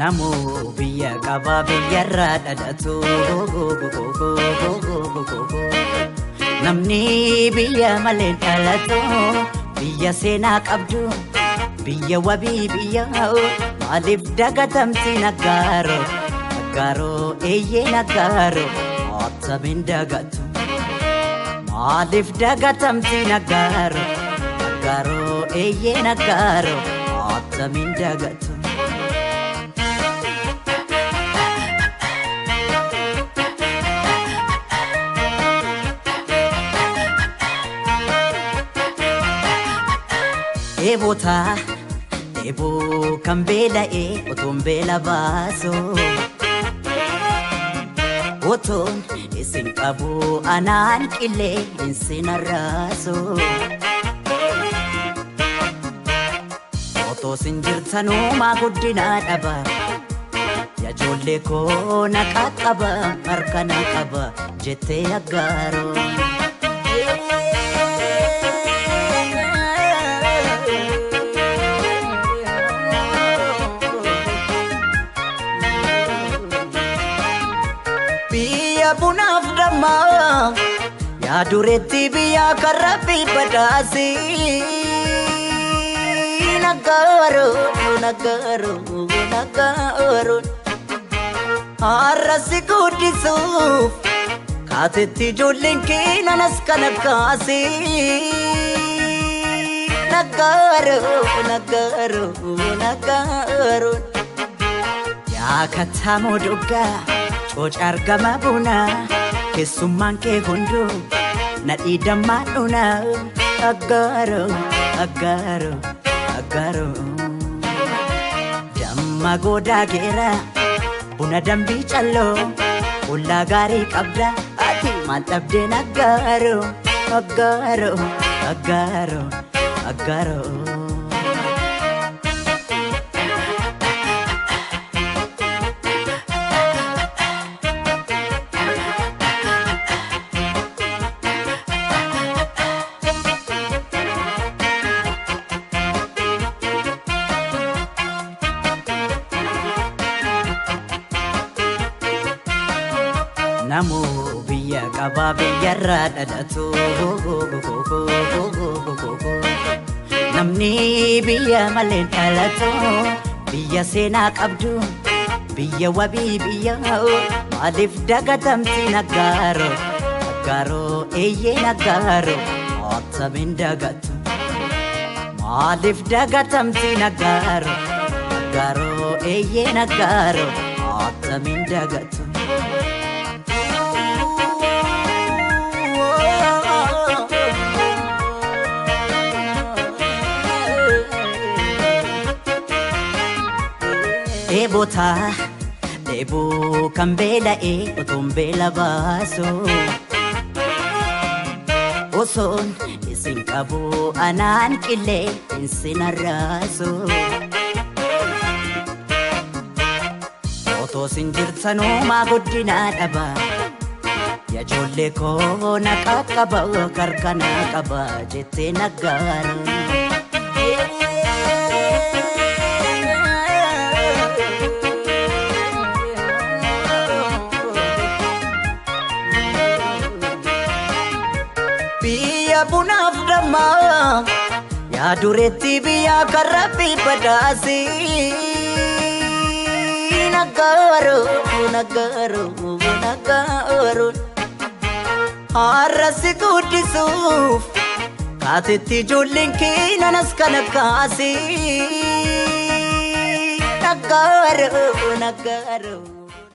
Namoo biyya qabaa biyyarraa dhalatu. Namni biyya malee dhalatu biyya seenaa qabdu biyya wabii biyya maaliif dagatamti naggaaro naggaaro eeyyee naggaaro attamiin dagatu maaliif dagatamti naggaaro naggaaro eeyyee naggaaro attamiin dagatu. Dheebotaa dheeboo kan beela'ee otoon beela baasoo otoon isin qabu anaan qillee isin arraasoo otoo isin jirtanumaa guddinaa dhaba yajoollee koo na qaqqaba harka na qaba jettee aggaaroo. Biyya bunaaf dammaa yaa dureetti biyya karra fi badhaasii. Naggaaro naggaaro naggaaro har'a si guddisuuf kaatetti ijoolleen keenanas kana kaasii. Naggaaro naggaaro naggaaro yaa kattaamoo doggaa. Cooca argama bunaa keessummaan kee hunduu nadhii dammaa dhunaa aggaaro aggaaro aggaaro. Damma goodaa geera buna dambii calloo ollaa gaarii qabda ati maal dhabdeen aggaaro aggaaro aggaaro aggaaro. Namoo biyya qabaa biyyarraa dhalatu. Namni biyya malee dhalatu biyya seenaa qabdu biyya wabii biyya maaliif dagatamti naggaaro naggaaro eeyyee naggaaro attamiin dagatu maaliif dagatamti naggaaro naggaaro eeyyee naggaaro attamiin dagatu. Dheebotaa dheeboo kan beela'ee otoon beela baasoo osoon isin qabu anaan qillee isin arraasoo otoo isin jirtanumaa guddinaa dhaba yajoollee koo na qaqqaba harka na qaba jettee naggaara. Biyya bunaaf dammaa yaa dureetti biyya karra fi badhaasii. Naggaaro naggaaro naggaaro har'a si guddisuuf kaatetti ijoolleen keenanas kana kaasii. Naggaaro naggaaro.